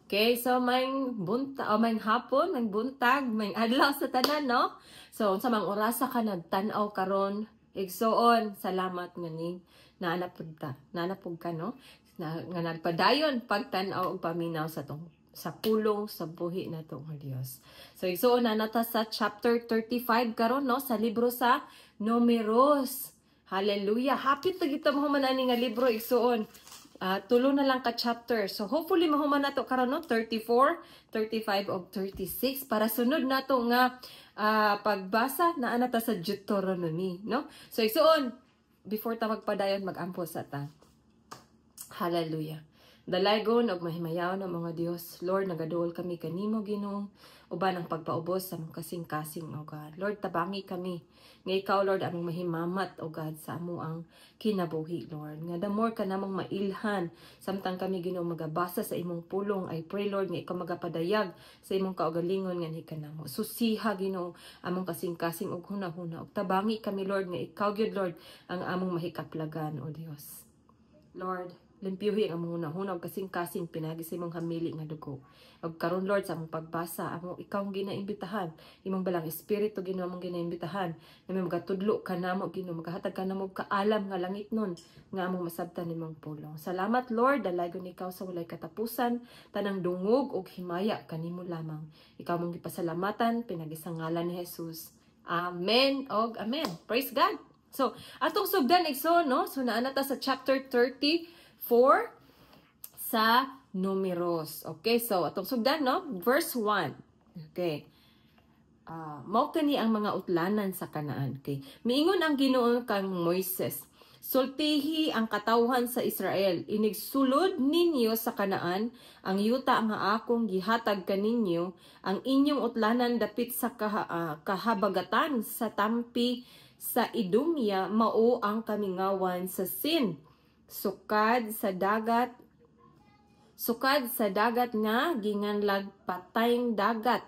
Okay, so maayong bunta o maayong hapon, maayong buntag, maayong adlaw sa tanan, no? So unsa mang orasa ka nagtan-aw karon, igsuon, salamat nga ni naa na pud ta. Naa na pud ka, no? Na, nga nagpadayon pagtan-aw og paminaw sa tong sa pulong sa buhi nato nga Dios. So igsuon, naa na ta sa chapter 35 karon, no, sa libro sa Numeros. Hallelujah. Hapit na kita mahuman ani nga libro, igsuon. Tulo na lang ka chapter. So hopefully mahuman nato karon, no, 34, 35 og 36 para sunod nato nga pagbasa naa na ta sa Deuteronomy, no? So igsuon, before ta magpadayon, magampo sa ta. Hallelujah. Dalaygon og mahimayaon ang mga Dios. Lord, nagaduol kami kanimo, Ginoo, uban ang pagpaubos sa among kasing-kasing, O God. Lord, tabangi kami nga ikaw, Lord, among mahimamat, O God, sa amo ang kinabuhi, Lord. Nga the more ka namong mailhan samtang kami, Ginoo, magabasa sa imong pulong, I pray, Lord, nga ikaw magapadayag sa imong kaugalingon nga ni kanamo. Susiha, Ginoo, among kasing-kasing og hunahuna ug tabangi kami, Lord, nga ikaw gyud, Lord, ang among mahikaplagan, O Dios. Lord, limpyuhi ang among hunahuna ug kasing-kasing pinagi sa imong hamili nga dugo. Ug karon, Lord, sa among pagbasa, amo ikaw ang ginaimbitahan, imong Balaang Espiritu, Ginoo, among ginaimbitahan, nga may magatudlo ka namo, Ginoo, magahatag ka namo og kaalam nga langit nun, nga among masabtan imong pulong. Salamat, Lord, dalaygon ikaw sa walay katapusan, tanang dungog ug himaya kanimo lamang. Ikaw mong gipasalamatan pinagi sa ngalan ni Jesus. Amen og amen. Praise God. So, atong sugdan, igsoon, no? So, naa na ta sa chapter 34 sa Numeros. Okay, so atong sugdan, no? Verse 1. Okay. Mao kani ang mga utlanan sa Kanaan. Okay. Miingon ang Ginoo kang Moises: "Sultihi ang katawhan sa Israel, inigsulod ninyo sa Kanaan, ang yuta nga akong gihatag kaninyo, ang inyong utlanan dapit sa kahabagatan sa tampi sa Idumea mao ang kamingawan sa Sin. Sukad sa dagat nga ginganlag Patayng Dagat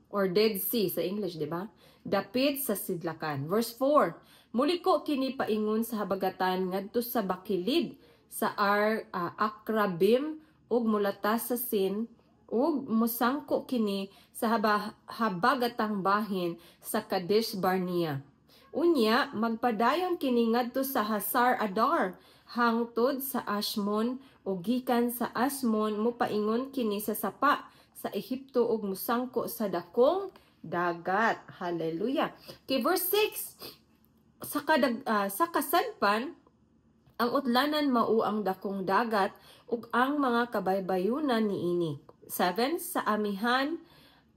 or Dead Sea sa English, di ba? Dapit sa sidlakan." Verse 4. Muliko kini paingon sa habagatan ngadto sa bakilid sa Akrabim ug mulatas sa Sin ug mosangko kini sa habagatang bahin sa Kadesh Barnea. Unya magpadayon kini ngadto sa Hasar Adar hangtod sa Ashmon ug gikan sa Asmon mopaingon kini sa sapa sa Ehipto ug mosangko sa dakong dagat. Hallelujah. Okay, verse 6. Sa kasadpan ang utlanan mao ang dakong dagat ug ang mga kabaybayunan niini. 7. Sa amihan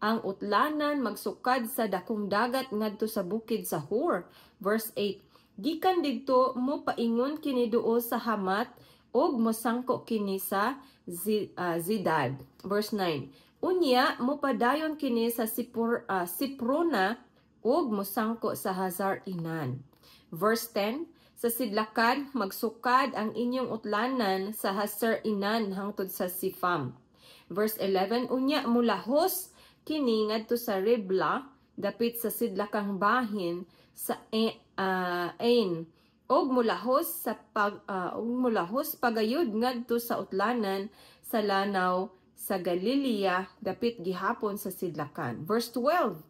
ang utlanan magsukad sa dakong dagat ngadto sa bukid sa Hor. Verse 8. Gikan didto mo paingon kini duol sa Hamat ug mosangko kini sa Zidad. Verse 9. Unya mopadayon kini sa Siprona ug mosangko sa Hazar Inan. Verse 10. Sa sidlakan magsukad ang inyong utlanan sa Hazar Inan hangtod sa Sifam. Verse 11. Unya mulahos kini ngadto sa Ribla dapit sa sidlakang bahin sa Ain ug mulahos pagayod ngadto sa utlanan sa lanaw sa Galilea dapit gihapon sa sidlakan. Verse 12.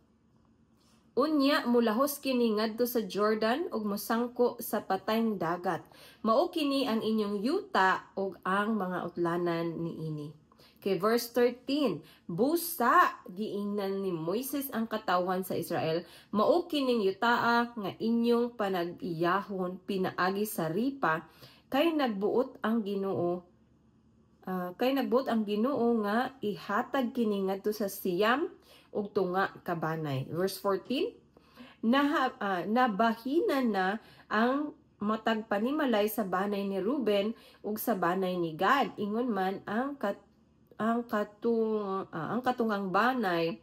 Unya mulahos kini ngadto sa Jordan ug mosangko sa Patayng Dagat. Mao kini ang inyong yuta ug ang mga utlanan niini. Kay verse 13, "Busa, giingnan ni Moises ang katawhan sa Israel, mao kining yutaa nga inyong panag-iyahon pinaagi sa ripa kay nagbuot ang Ginoo nga ihatag kini ngadto sa siyam ug tunga ka banay." Verse 14, "Nabahinan na ang matag panimalay sa banay ni Ruben ug sa banay ni Gad, ingon man ang katungang banay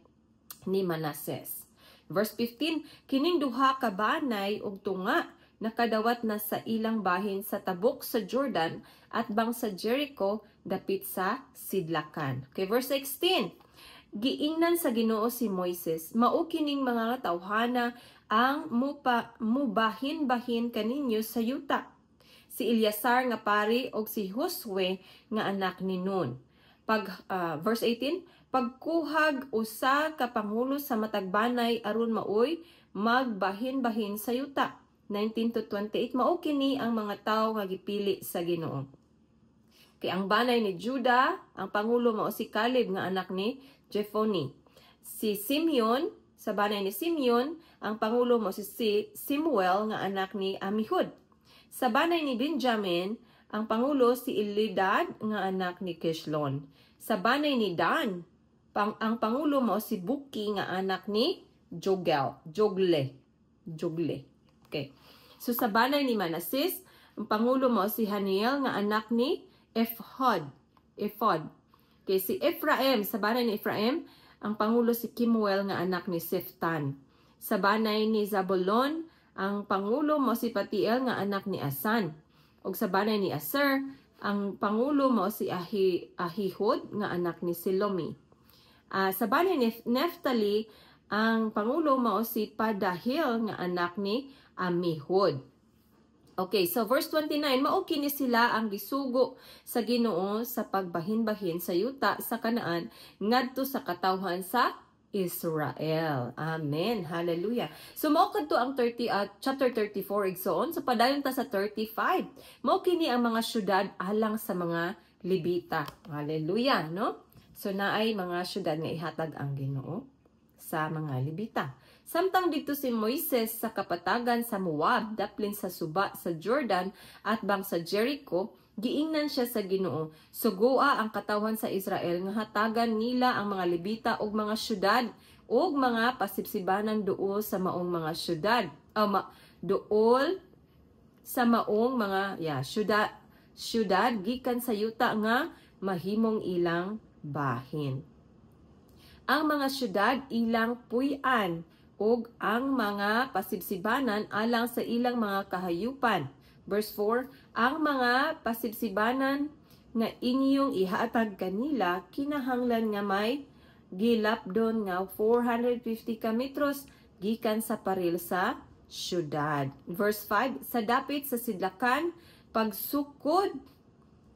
ni Manases." Verse 15, "Kining duha ka banay ug tunga nakadawat na sa ilang bahin sa tabok sa Jordan at bang sa Jericho dapit sa sidlakan." Okay, verse 16. Giingnan sa Ginoo si Moises, "Mao kining mga tawhana ang mubahin-bahin kaninyo sa yuta: si Eleazar nga pari ug si Josue nga anak ni Nun." Pag verse 18, pagkuhag usa ka pangulo sa matag banay aron maoy magbahin-bahin sa yuta. 19 to 28, mao kini ang mga tawo nga gipili sa Ginoo. Kay ang banay ni Judah, ang pangulo mao si Caleb nga anak ni Jephunneh. Si Simeon, sa banay ni Simeon, ang pangulo mao si Samuel nga anak ni Amihud. Sa banay ni Benjamin, ang pangulo si Elidad nga anak ni Kishlon. Sa banay ni Dan, ang pangulo mao si Buki nga anak ni Jogel, Jogle. Jogle. Okay. So sa banay ni Manases, ang pangulo mao si Haniel nga anak ni Ephod. Ephod. Okay, si Ephraim, sa banay ni Ephraim, ang pangulo si Kimuel nga anak ni Siftan. Sa banay ni Zabulon, ang pangulo mao si Patiel nga anak ni Asan. Ug sa banay ni Aser, ang pangulo mao si Ahihud nga anak ni Silomi. Sa banay ni Neftali, ang pangulo mao si Padahil nga anak ni Amihud. Okay, so verse 29, mao kini sila ang gisugo sa Ginoo sa pagbahin-bahin sa yuta sa Kanaan ngadto sa katawhan sa Israel. Amen. Hallelujah. So mao kadto ang 30 chapter 34, igsoon. So padayon ta sa 35. Mao kini ang mga syudad alang sa mga Levita. Hallelujah, no? So naay mga syudad nga ihatag ang Ginoo sa mga Levita. Samtang didto si Moises sa kapatagan sa Moab, daplin sa suba sa Jordan atbang sa Jericho, giingnan siya sa Ginoo, "Sugoa ang katawhan sa Israel nga hatagan nila ang mga Levita og mga syudad ug mga pasibsibanan duol sa maong mga syudad." Duol sa maong mga, yeah, syudad syudad gikan sa yuta nga mahimong ilang bahin. Ang mga syudad ilang puy-an ug ang mga pasibsibanan alang sa ilang mga kahayupan. Verse 4, ang mga pasibsibanan nga inyong ihatag kanila kinahanglan nga may gilapdon nga 450 ka metros gikan sa paril sa syudad. Verse 5, sa dapit sa sidlakan pagsukod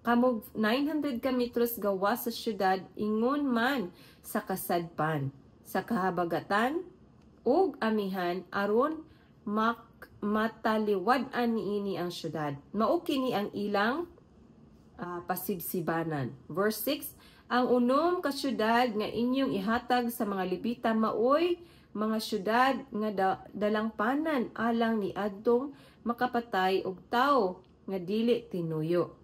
kamog 900 ka metros gawas sa syudad, ingon man sa kasadpan, sa kahabagatan ug amihan aron mataliwad-an niini ang syudad. Mao kini ang ilang pasibsibanan. Verse 6, ang unom ka syudad nga inyong ihatag sa mga Levita maoy mga syudad nga dalangpanan alang ni adtong makapatay og tawo nga dili tinuyo.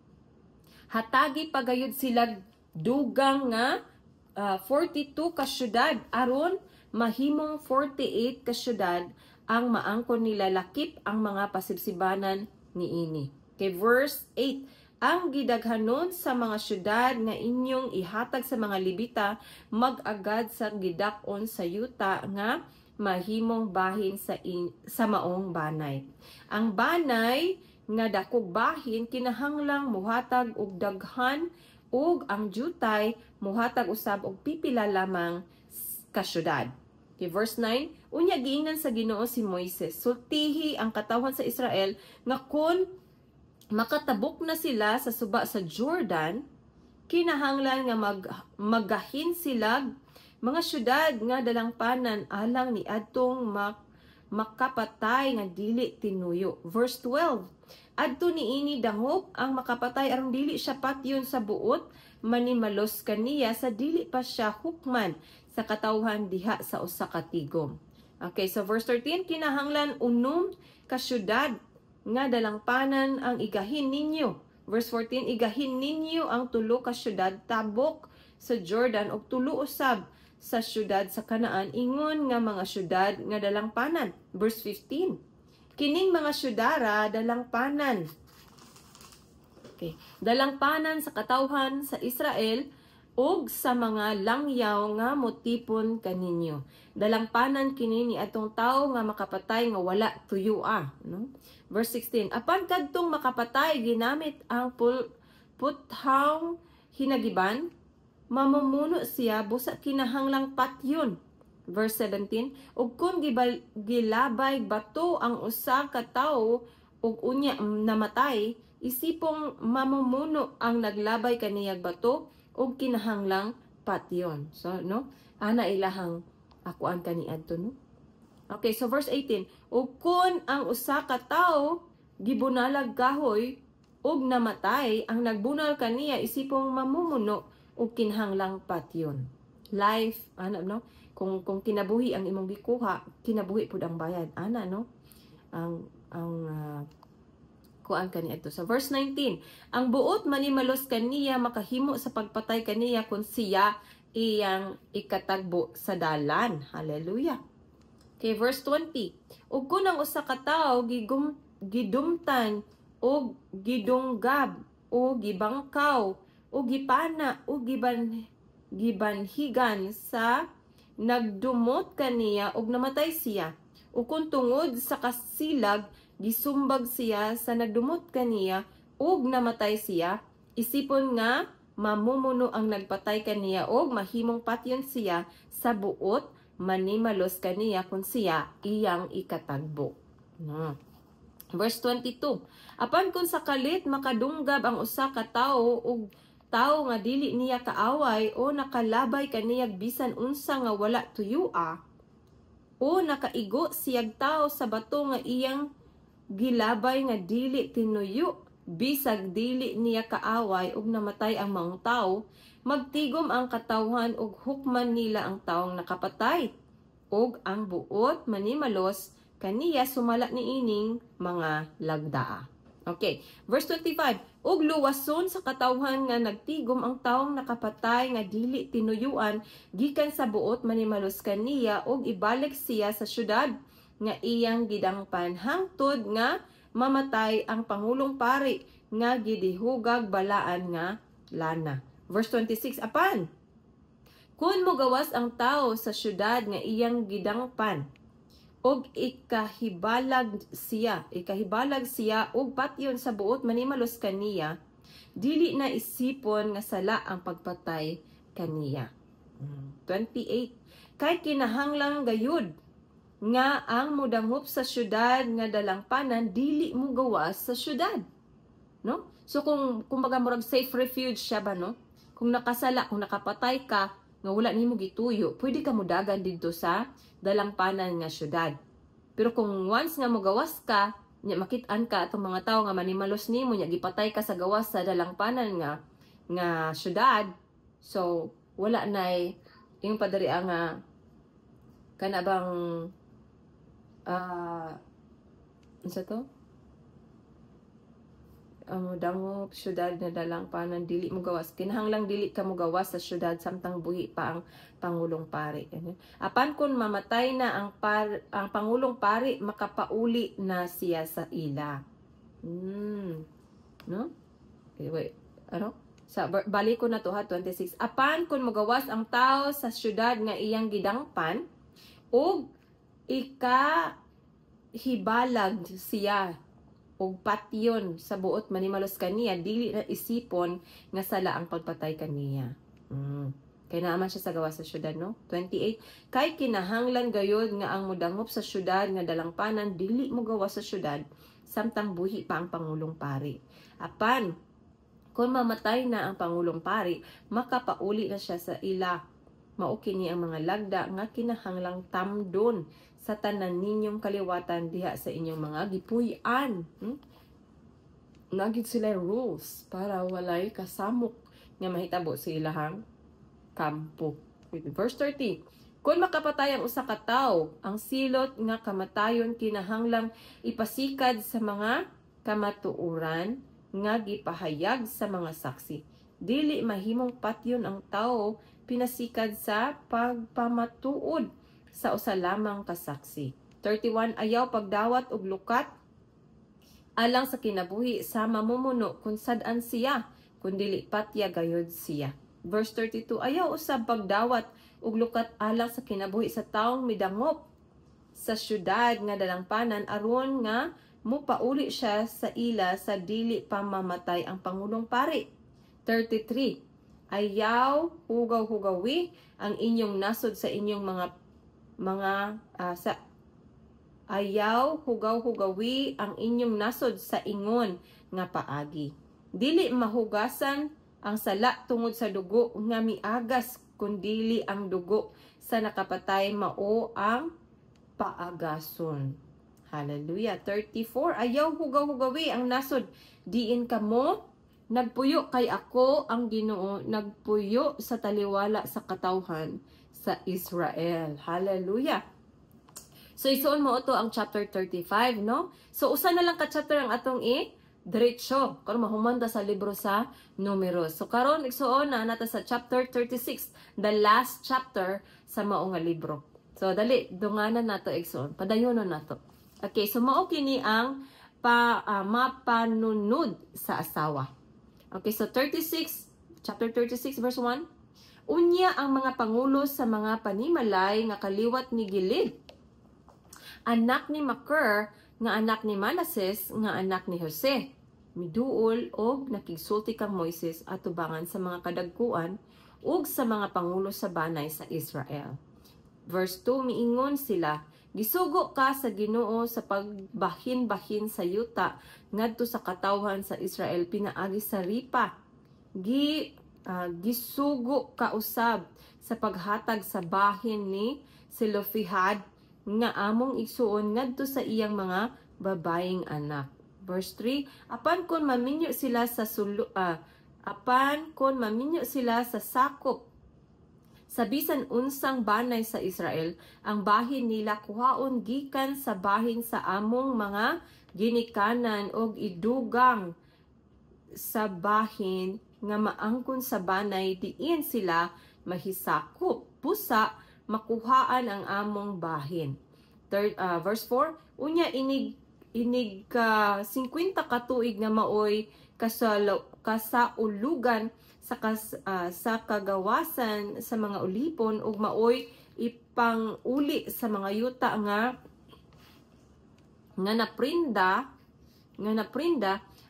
Hatagi pagayod sila dugang nga 42 ka syudad aron mahimong 48 ka syudad ang maangkon nila lakip ang mga pasibsibanan niini. Kay verse 8, ang gidaghanon sa mga syudad nga inyong ihatag sa mga Levita mag-agad sa gidak-on sa yuta nga mahimong bahin sa maong banay. Ang banay nga dakog bahin kinahanglang muhatag og daghan ug ang jutay muhatag usab og pipila lamang ka syudad. Okay, verse 9, unya giingnan sa Ginoo si Moises, "Sultihi ang katawhan sa Israel nga kon makatabok na sila sa suba sa Jordan, kinahanglan nga maggahin sila mga syudad nga dalangpanan alang ni adtong makapatay nga dili tinuyo." Verse 12, adto niini dangop ang makapatay aron dili siya patyon sa buot manimalos kaniya sa dili pa siya hukman sa katawhan diha sa usa ka tigom. Okay, so verse 13, kinahanglan 6 ka syudad nga dalangpanan ang igahin ninyo. Verse 14, igahin ninyo ang 3 ka syudad tabok sa Jordan ug 3 usab sa syudad sa Kanaan ingon nga mga syudad nga dalangpanan. Verse 15, kining mga syudara dalangpanan. Okay. Dalangpanan sa katawhan sa Israel ug sa mga langyaw nga motipon kaninyo. Dalangpanan kini ni atong tawo nga makapatay nga wala tuyua, no? Verse 16, apan kadtong makapatay ginamit ang puthang hinagiban, mamumuno siya busa kinahanglang patyon. Verse 17, ug kun gilabay bato ang usa ka tawo ug unya namatay, isipong mamumuno ang naglabay kaniyag bato, ug kinahanglang patyon. So, no, ana ilahang akuan kaniadto, no. Okay, so verse 18, ug kun ang usa ka tawo gibunalag kahoy ug namatay, ang nagbunal kaniya isipong mamumuno ug kinahanglang patyon. Life, ana, no? Kung kinabuhi ang imong gikuha, kinabuhi pud ang bayad. Ana, no? Ang kuan kaniadto. Sa verse 19, ang buot manimalos kaniya makahimo sa pagpatay kaniya kung siya iyang ikatagbo sa dalan. Hallelujah. Okay, verse 20. Ug kun ang usa ka tawo gidumtan og gidunggab o gibangkaw o gipana o gibanhigan sa nagdumot kaniya ug namatay siya, ug kung tungod sa kasilag gisumbag siya sa nagdumot kaniya ug namatay siya, isipon nga mamumuno ang nagpatay kaniya ug mahimong patyon siya sa buot manimalos kaniya kung siya iyang ikatagbo. No. Verse 22. Apan kung sa kalit makadunggab ang usa ka tawo og tawo nga dili niya kaaway o nakalabay kaniyag bisan unsa nga wala tuyua o nakaigo siyag tawo sa bato nga iyang gilabay nga dili tinuyo bisag dili niya kaaway ug namatay ang maong tawo, magtigom ang katawhan ug hukman nila ang tawong nakapatay ug ang buot manimalos kaniya sumala niining mga lagdaa. Okay, verse 25. Ug luwason sa katawhan nga nagtigom ang tawong nakapatay nga dili tinuyuan gikan sa buot manimalos kaniya ug ibalik siya sa syudad nga iyang gidangpan hangtod nga mamatay ang pangulong pari nga gidihugag balaan nga lana. Verse 26. Apan kung mogawas ang tao sa syudad nga iyang gidangpan og ikahibalag siya og patyon sa buot manimalos kaniya, dili na isipon nga sala ang pagpatay kaniya. 28. Kay kinahanglang gayud nga ang mudangop sa syudad nga dalangpanan dili mo gawas sa syudad. No? So kung kumbaga murag safe refuge siya ba, no? Kung nakasala, kung nakapatay ka nga wala nimo gituyo, pwede ka mudagan didto sa dalangpanan nga syudad. Pero kung once nga mogawas ka, nya makit-an ka atong mga tawo nga manimalos nimo, nya gipatay ka sa gawas sa dalangpanan nga syudad, so wala nay yung padari nga kana bang unsa to? Ang dangop syudad na dalangpanan dili mo gawas, kinahanglang dili ka mo gawas sa syudad samtang buhi pa ang pangulong pari. Ganyan. Apan kung mamatay na ang pangulong pari, makapauli na siya sa ila. No, okay, wait, ano sa balik ko na to ha. 26. Apan kung mogawas ang tao sa syudad nga iyang gidangpan ug ika hibalag siya og patyon sa buot manimalos kaniya, dili na isipon nga sala ang pagpatay kaniya. Kay naaman siya sa gawas sa syudad, no? 28. Kay kinahanglan gayod nga ang mudangop sa syudad nga dalangpanan dili mo gawas sa syudad samtang buhi pa ang pangulong pari. Apan kung mamatay na ang pangulong pari, makapauli na siya sa ila. Mao kini ang mga lagda nga kinahanglang tamdon sa tanan ninyong kaliwatan diha sa inyong mga gipuy-an. Naa gyud sila rules para walay kasamok nga mahitabo sa ilahang kampo. Verse 30. Kung makapatay ang usa ka tawo, ang silot nga kamatayon kinahanglang ipasikad sa mga kamatuoran nga gipahayag sa mga saksi. Dili mahimong patyon ang tawo pinasikad sa pagpamatuod sa usa lamang ka saksi. 31. Ayaw pagdawat og lukat alang sa kinabuhi sa mamumuno kung sad-an siya, kun dili patya gayod siya. Verse 32. Ayaw usab pagdawat og lukat alang sa kinabuhi sa taong midangop sa syudad nga dalangpanan aron nga mupauli siya sa ila sa dili pa mamatay ang pangulong pari. 33. Ayaw hugaw-hugawi ang inyong nasod sa inyong mga sa ayaw hugaw-hugawi ang inyong nasod sa ingon nga paagi. Dili mahugasan Ang sala tungod sa dugo nga miagas, kun dili ang dugo sa nakapatay mao ang paagason. Hallelujah. 34. Ayaw hugaw-hugawi ang nasod diin kamo nagpuyo, kay ako ang Ginoo nagpuyo sa taliwala sa katawhan sa Israel. Hallelujah. So isuon mo to ang chapter 35, no? So usa na lang ka chapter ang atong i diretso karon, mahuman ta sa libro sa Numeros. So karon, igsuon, na nata sa chapter 36, the last chapter sa mao nga libro. So dali, dunganan nato, igsuon. Padayonon nato. Okay, so mao kini ang mapanunod sa asawa. Okay, so 36, chapter 36 verse 1. Unya ang mga pangulo sa mga panimalay nga kaliwat ni Gilead, anak ni Makir, nga anak ni Manases, nga anak ni Jose, miduol og nakigsulti kang Moises atubangan sa mga kadagkuan ug sa mga pangulo sa banay sa Israel. Verse 2, miingon sila, "Gisugo ka sa Ginoo sa pagbahin-bahin sa yuta ngadto sa katawhan sa Israel pinaagi sa ripa. Gisugo ka usab sa paghatag sa bahin ni Selofihad nga among igsuon ngadto sa iyang mga babayeng anak." Verse 3, apan kon maminyo sila sa sakop sa bisan unsang banay sa Israel, ang bahin nila kuhaon gikan sa bahin sa among mga ginikanan og idugang sa bahin nga maangkon sa banay diin sila mahisakop. Busa makuhaan ang among bahin. Verse 4, unya inig inig ka 50 ka tuig nga maoy kasaulugan sa kagawasan sa mga ulipon ug maoy ipang-uli sa mga yuta nga naprinda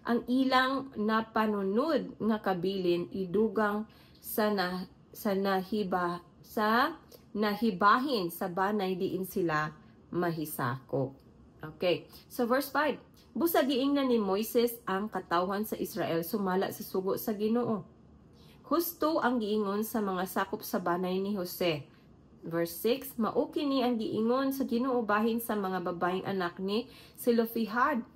ang ilang napanunod nga kabilin, idugang sa nahibahin sa banay diin sila mahisakop. Okay. So verse 5. Busa giingnan ni Moises ang katawhan sa Israel sumala sa sugo sa Ginoo. Husto ang giingon sa mga sakop sa banay ni Jose. Verse 6, mao kini ang giingon sa Ginoo bahin sa mga babaeng anak ni Selofihad.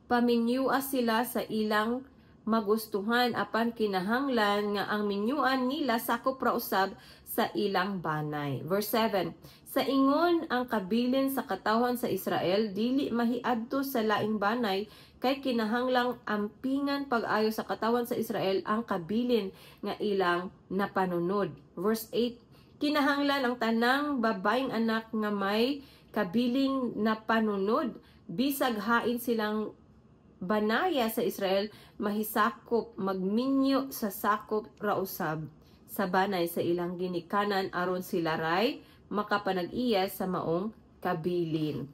Paminyua sila sa ilang magustuhan, apan kinahanglan nga ang minyuan nila sakop ra usab sa ilang banay. Verse 7, sa ingon ang kabilin sa katawhan sa Israel dili mahiadto sa laing banay, kay kinahanglang ampingan pag-ayo sa katawhan sa Israel ang kabilin nga ilang napanunod. Verse 8, kinahanglan ang tanang babaeng anak nga may kabiling napanunod, bisag hain silang banaya sa Israel mahisakop, magminyo sa sakop ra usab sa banay sa ilang ginikanan, aron sila ray makapanag-iya sa maong kabilin.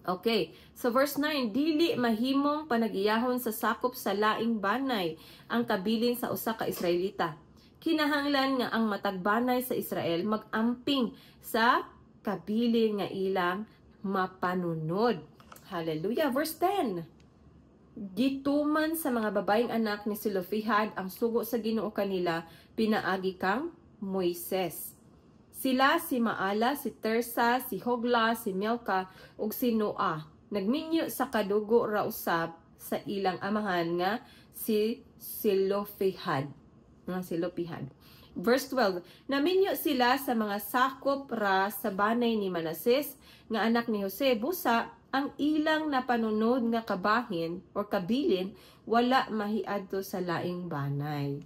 Okay, so verse 9, dili mahimong panagiyahon sa sakop sa laing banay ang kabilin sa usa ka Israelita. Kinahanglan nga ang matag banay sa Israel magamping sa kabilin nga ilang mapanunod. Hallelujah. Verse 10. Gituman sa mga babaeng anak ni Selofihad ang sugo sa Ginoo kanila pinaagi kang Moises. Sila si Maala, si Tersa, si Hogla, si Milca ug si Noah. Nagminyo sa kadugo ra usab sa ilang amahan nga si Selofihad. Nga Selofihad. Verse 12, naminyo sila sa mga sakop ra sa banay ni Manases nga anak ni Jose, busa ang ilang napanunod nga kabahin or kabilin wala mahiadto sa laing banay.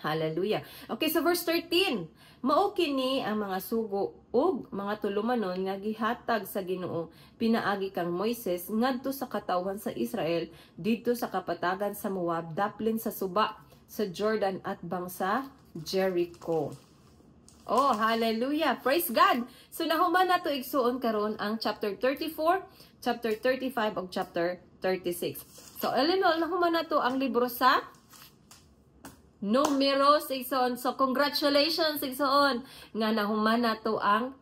Hallelujah. Okay, so verse 13. Mao kini ang mga sugo ug mga tulumanon nga gihatag sa Ginoo pinaagi kang Moises ngadto sa katawhan sa Israel didto sa kapatagan sa Moab, daplin sa suba sa Jordan at bangsa Jericho. Oh, hallelujah. Praise God. So nahuman nato, igsuon, karon ang chapter 34, chapter 35 ug chapter 36. So all in all, nahuman nato ang libro sa Numeros, igsoon. So congratulations, igsoon, nga nahuman nato ang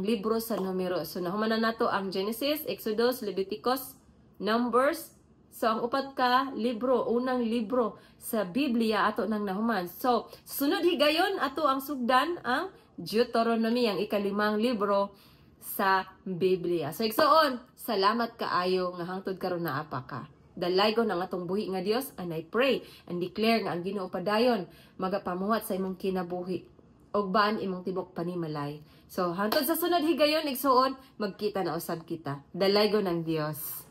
libro sa Numeros. So nahuman na nato ang Genesis, Exodus, Leviticus, Numbers, So ang upat ka libro, unang libro sa Biblia, ato nang nahuman. So sunod higayon, ato ang sugdan ang Deuteronomy, ang ikalimang libro sa Biblia. So igsoon, salamat kaayo nga hangtod karon naa pa ka. Dalaygon ang atong buhi nga Dios, and I pray and declare nga ang Ginoo padayon magapamuhat sa imong kinabuhi ug baan imong tibok panimalay. So hangtod sa sunod higayon, igsoon, magkita na usab kita. Dalaygon ang Dios.